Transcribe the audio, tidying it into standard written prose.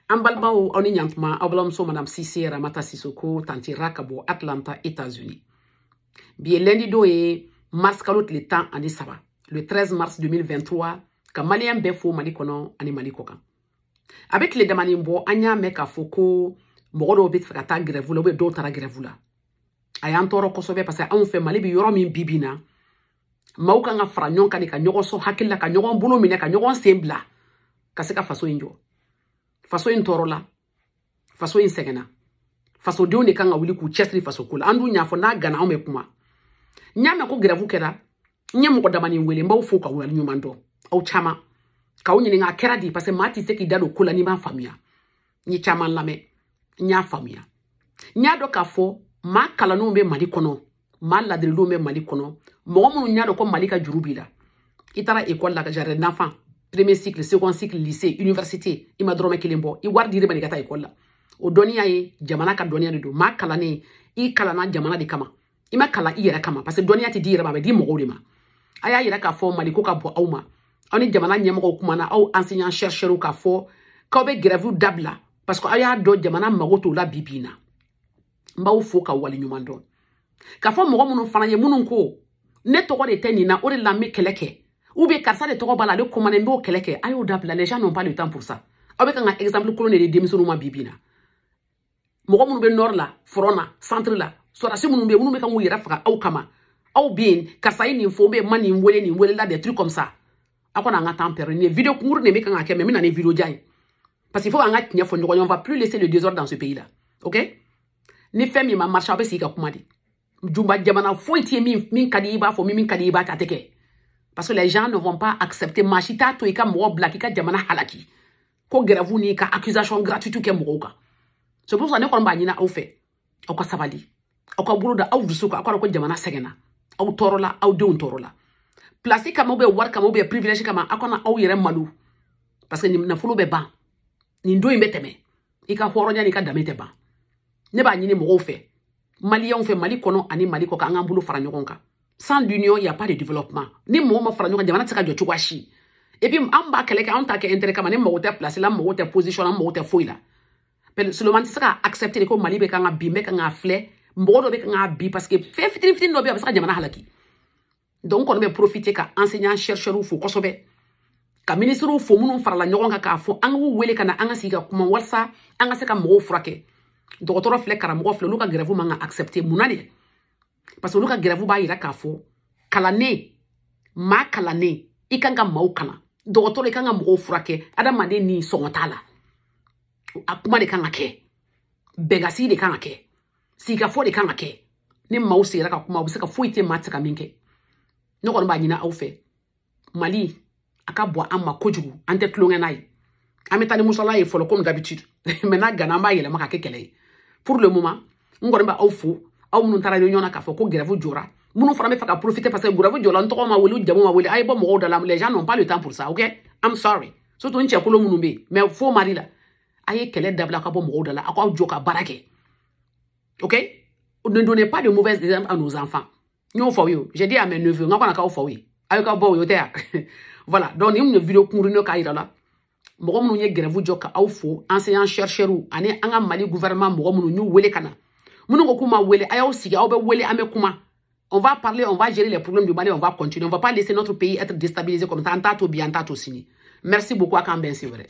An balimaw, aw ni ɲantuma. Aw balimamuso Madame Sise Ramata Sisoko, tantie Ra, ka bɔ Atlanta, États-Unis. Bi ye lundi don ye, mars kalo tile 13, le 13 mars 2023. Ka Maliyɛn bɛɛ fo Mali kɔnɔ ani Mali kɔ kan. A bɛ tile damanin bɔ, an y'a mɛn k'a fɔ ko mɔgɔ dɔw bɛ fɛ ka taa grève la ou bien dɔw taara grève la. A y'an tɔɔrɔ kosɛbɛ, parce que anw fɛ, Mali bɛ yɔrɔ min bi bi in na, maaw kan ka fara ɲɔgɔn kan de, ka ɲɔgɔn sɔn hakili la, ka ɲɔgɔn bolo minɛ, ka ɲɔgɔn sen bila, ka se ka faso in jɔ. Faso in tɔɔrɔ la, faso in sɛgɛnna, fasodenw de kan ka wuli k'u cɛsiri fasoko la. An dun y'a fɔ, n'a gana, anw bɛ kuma. N y'a mɛn ko grève kɛra. N ye mɔgɔ damani wele, n b'aw fo ka wale ɲuman dɔn aw caman, k'aw ɲininka a kɛra di, parce que maa tɛ se k'i da don ko la n'i m'a faamuya. N ye caman lamɛn, n y'a faamuya, n y'a dɔn k'a fɔ maa kalannenw bɛ Mali kɔnɔ, maa ladirilenw bɛ Mali kɔnɔ, mɔgɔ minnu y'a dɔn ko Mali ka juru b'i la. I taara école la, jardin d'enfant, premier cycle, second cycle, lycée, université, i ma dɔrɔmɛ kelen bɔ. I wari dir'i ma de ka taa école la. O dɔnniya ye jamana ka dɔnniya de don. Maa kalannen, i kalanna jamana de kama, i ma kalan i yɛrɛ kama, parce que dɔnniya tɛ di i yɛrɛ ma, a bɛ di mɔgɔw de ma. A y'a yira k'a fɔ Mali ko ka bɔ aw ma. Aw ni jamana ɲɛmɔgɔw kumana, aw enseignant chercheurs, k'a fɔ k'aw bɛ grève dabila, parce que aw y'a dɔn jamana mago t'o la bi bi in na. N b'aw fo ka wale ɲuman dɔn. K'a fɔ mɔgɔ minnu fana ye, minnu ko ne tɔgɔ de tɛ nin na, o de la n bɛ kɛlɛ kɛ, ou bien karisa de tɔgɔ b'a la, ale commandé, n b'o kɛlɛ kɛ, a y'o dabila. Les gens n'ont pas le temps pour ça. Aw bɛ kan ka exemple kolon de di denmisɛnninw ma bi bi in na. Mɔgɔ minnu bɛ nord la, front na, centre la, sɔrɔdasi minnu bɛ yen, minnu bɛ kan k'u yɛrɛ faga aw kama, aw bɛ yen, karisa ye nin fɔ, ou bien ma nin wele, nin welela, des trucs comme ça. Aw kana an ka temps perdre. Nin ye vidéo kunkurun de bɛ kan ka kɛ, mais n bɛ na ni vidéo jan ye, parce qu'il faut k'an ka tiɲɛ fɔ ɲɔgɔn ye. On va plus laisser le désordre dans ce pays là, ok? Ni fɛn min ma marché, aw bɛ sigi ka kuma de. Juba jamana foyi tɛ min min ka di i b'a fɔ, min min ka di i b'a kɛ, a tɛ kɛ, parce que les gens ne vont pas accepter. Maa si t'a to i ka mɔgɔ bila k'i ka jamana halaki ko grève ni ka accusation gratuite kɛ mɔgɔw kan. C'est pour ça ne kɔni b'a ɲini aw fɛ, aw ka sabali, aw ka bolo da aw dusu kan. Aw ka dɔn ko jamana sɛgɛnna, aw tɔɔrɔla, aw denw tɔɔrɔla. Place kama ou bien wari kama ou bien privilège kama, aw kana aw yɛrɛ malo, parce que nin nafolo bɛ ban, nin don in bɛ tɛmɛ, i ka hɔrɔnya n'i ka danbe tɛ ban. Ne b'a ɲini mɔgɔw fɛ, Maliyɛnw fɛ, Mali kɔnɔ ani Mali kɔ kan, an k'an bolo fara ɲɔgɔn kan. Sans l'union, il y a pas de développement. Ni mɔgɔ ma fara ɲɔgɔn kan, jamana tɛ se ka jɔ cogoya si. Et puis an b'a kɛlɛ kɛ, anw t'a kɛ intérêt kama. Ne mago tɛ place la, n mago tɛ position la, n mago tɛ foyi la. Seulement tɛ se ka accepter ko Mali bɛ kan ka bin, n bɛ kan k'a filɛ, mɔgɔ dɔ bɛ kan k'a bin, parce que fɛn fitinin fitinin dɔ bɛ yen, a bɛ se ka jamana halaki. Donc n kɔni bɛ profiter ka enseignant chercheurs fo kosɛbɛ, ka ministres fo minnu farala ɲɔgɔn kan k'a fɔ an k'u wele ka na, an ka sigi ka kuma walasa an ka se ka mɔgɔw furakɛ. Dɔgɔtɔrɔ filɛ, karamɔgɔ filɛ, olu ka grève man ka accepter. Mun na de? Parce que olu ka grève b'a yira k'a fɔ kalannen, maa kalannen, i kan ka maaw kalan. Dɔgɔtɔrɔ, i kan ka mɔgɔw furakɛ. Adamaden ni sɔngɔ t'a la, a kuma de kan ka kɛ, bɛnkasigi de kan ka kɛ, sigikafɔ de kan ka kɛ. Ni maaw sigira ka kuma, u bɛ se ka foyi tɛ maa tɛ se ka min kɛ. Ne kɔni b'a ɲini aw fɛ, Mali a ka bɔ an ma kojugu, an tɛ tulonkɛ n'a ye. An bɛ taa ni musala ye fɔlɔ comme d'habitude, mais n'a gana, an b'a yɛlɛma ka kɛ kɛlɛ ye. Pour le moment, n kɔni bɛ aw fo, aw minnu taara réunion na k'a fɔ ko grève jɔra, minnu fana bɛ fɛ ka profiter parce que grève jɔra, n tɔgɔ ma wele, jamu ma wele, a ye bɔ mɔgɔw da la. Les gens n'ont pas le temps pour ça, ok? I'm sorry, surtout n cɛkolo minnu bɛ yen, mais fo mari la, a ye kɛlɛ dabila, ka bɔ mɔgɔw da la, aw k'aw jɔ ka baara kɛ, ok? Ne donnez pas de mauvais exemples à nos enfants. N y'o fɔ aw ye, j'ai dit à mes neveux, n ka kana k'aw faw ye, a ye ka bɔ o ye, o tɛ yan. Voilà, donc nin ye vidéo kunkurunin k'a yira la mɔgɔ minnu ye grève jɔ, ka aw fo, enseignant chercheurs ani an ka Mali gouvernement mɔgɔ minnu y'u wele ka na. Minnu ko k'u ma wele, a y'aw sigi, aw bɛ wele, an bɛ kuma. On va parler, on va gérer les problèmes du Mali, on va continuer. On va pas laisser notre pays être déstabilisé comme ça. An t'a to bi, an t'a to sini. Merci beaucoup, a k'an bɛn sen wɛrɛ.